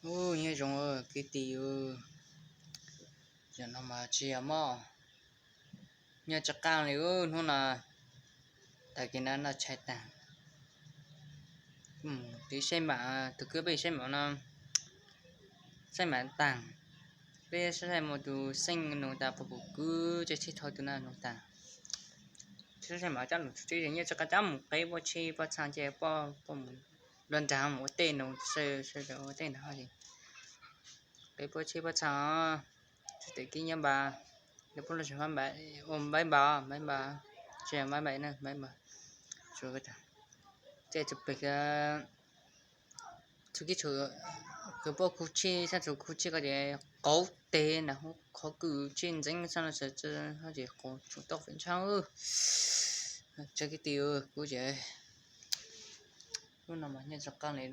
Ub, nyob zoo kwv tij, zaum no mas tsis yog mob, nyob tsis qab li ub, hnub no tag kis no noj tshais tag, tus saib mam, tus kwv peb saib mam no, saib mam tag, peb saib mam tus xeej nug tas puas pum kwv tsis tau tus no nug tas, saib mam coj lus tsis nyob tsis qab, coj mus qev pob tsheb pob txha ces poj mus luag nrag mus ua tej nug, sawv daws ua tej nug, qev pob tsheb pob txha, tsis tawm kib nyob npas, yog pub los ua npaib npas, npaib npas, tsis yog npaib npas na, npaib npas, txhua txhua pem, txhua kib tshua, kws poj khu tsheb, sab txhua khu tsheb ko ces qauv teg nram qhov kws tsheb ntxeev xwb no ces qauv tsoom toj pem ntshab, tsoom kwv tij, kuv ces lub no mas nyob tsis qab li,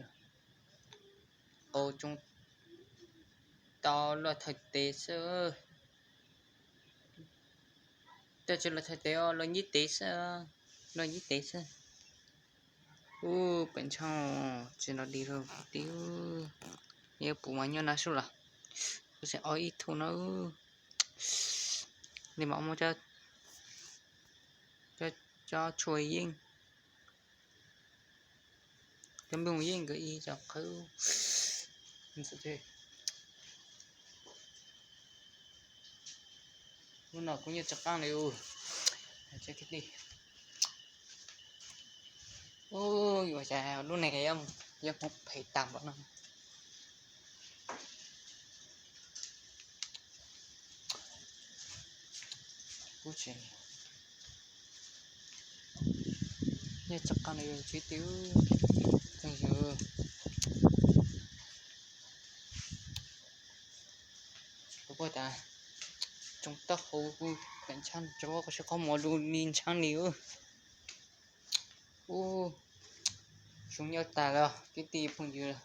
qauv tsoom tau luag thawj tes xwb, tej tsis luag thawj tes, luag ncib tes xwb, luag ncib tes xwb. Ub, pem ntshab tsis nrov dig li, yuav pum mas nyob nag sub los, kuv tseem ob ib tug no, li mas muaj cov tshua yeej, cov nplooj yeej nkawd ib co qhawv. Lub no kuv nyob tsis qab li, tsoom kwv tij. Ub, yuav cas lub neej yuav muaj phem tag npaum no. Kuv tseem nyob tsis qab li, kwv tij, phooj ywg. Kuv pom tas tsoom taub hau kuv pem ntshab, tsoom qhov muag lug li ntshab li. Ub, zoo nyob tas los kwv tij phooj ywg.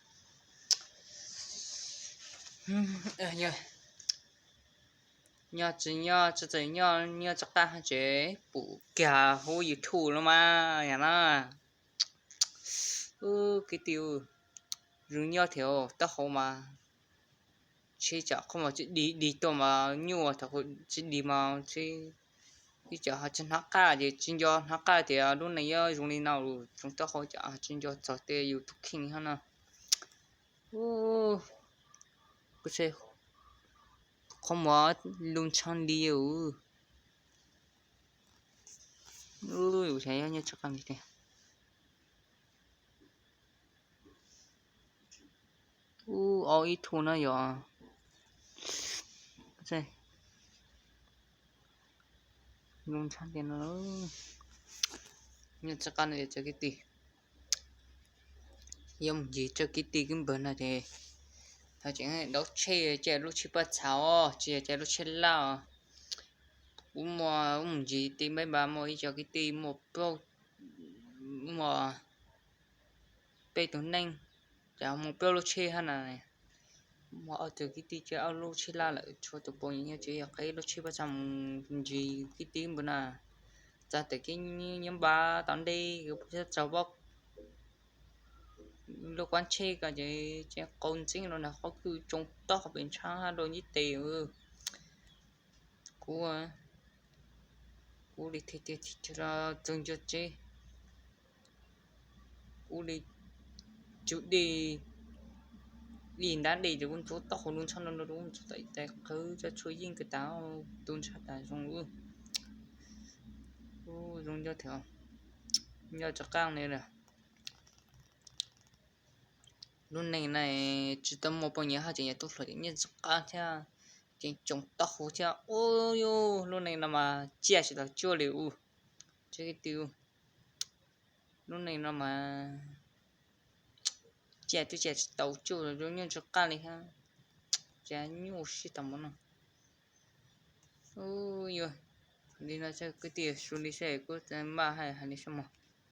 Nyob tsis nyob, tsis txawm nyob, nyob tsis qab hab tsev pum kiag hauv YouTube los mas yog na. Ub, kwv tij, zoo nyob thiab, taub hau mas tsheb tsam qhov muag tsis dig, dig tuaj mas nyuaj, thaum tsis dig mas tsheb ib tsam ho tsis hnov qab, ces tsis nco hnov qab tias lub neej yuav zoo li no lawm, tsoom taub hau tsam tsis nco txog tias yus tus kheej hab no. Ub, kuv tseem, qhov muag lug ntshab li. Ub, yus xav nyob tsis qab li tiag. Ub, ob ib tug no yog lug ntshab li no. Nyob tsis qab no yog tsoom kwv tij, yuav mus ncig tsoom kwv tij kwv npawg no ces, thaum tseem daub tsheb ces lub tsheb paj txha os, tsis yog ces lub tsheb laj os. Kuv muaj, kuv mus ncig ti npaib npas muaj ib co kwv tij muaj plaub, muaj peb tug neej, ces muaj plaub lub tsheb hab na. Muaj ob tug kwv tij caij ob lub tsheb laj lawm, tshuav tus poj niam nyob tsev yog qev lub tsheb paj txha mus ncig kwv tij npawg na. Txog tawm kev nyob npab tom ntej kuv txog lub quab tsheb ko ces tseem qau ntxeeb los nrog qhov kwj tsoo tob qhov pem ntshab hab luag ncib tes. Kuv, kuv li tiag tiag txog ntua tsev, kuv li tsum dej, dej nrab dej ces kuv ntxuav taub hau lug ntshab no, kuv ntxuav tas qhawv tso tshuaj yeej kawg tas, tu ntshab tas zoo. Ub, zoo nyob thiab, nyob tsis qab li lawm. Lub neej na tsis tau muaj poj niam hab tseem yog tub hluas ces nyob tsis qab thiab, tseem tsoo taub hau thiab. Ub, lub neej no mas ciaj tsis tau cuag li ub. Tsoom kwv tij, lub neej no mas ciaj twb ciaj tsis tau cuag, nyob tsis qab li hab, cas nyuaj siab tau npaum no. Ub, yog li no tsoom kwv tij, xyov li saib kuv maj hais hais li saib mog.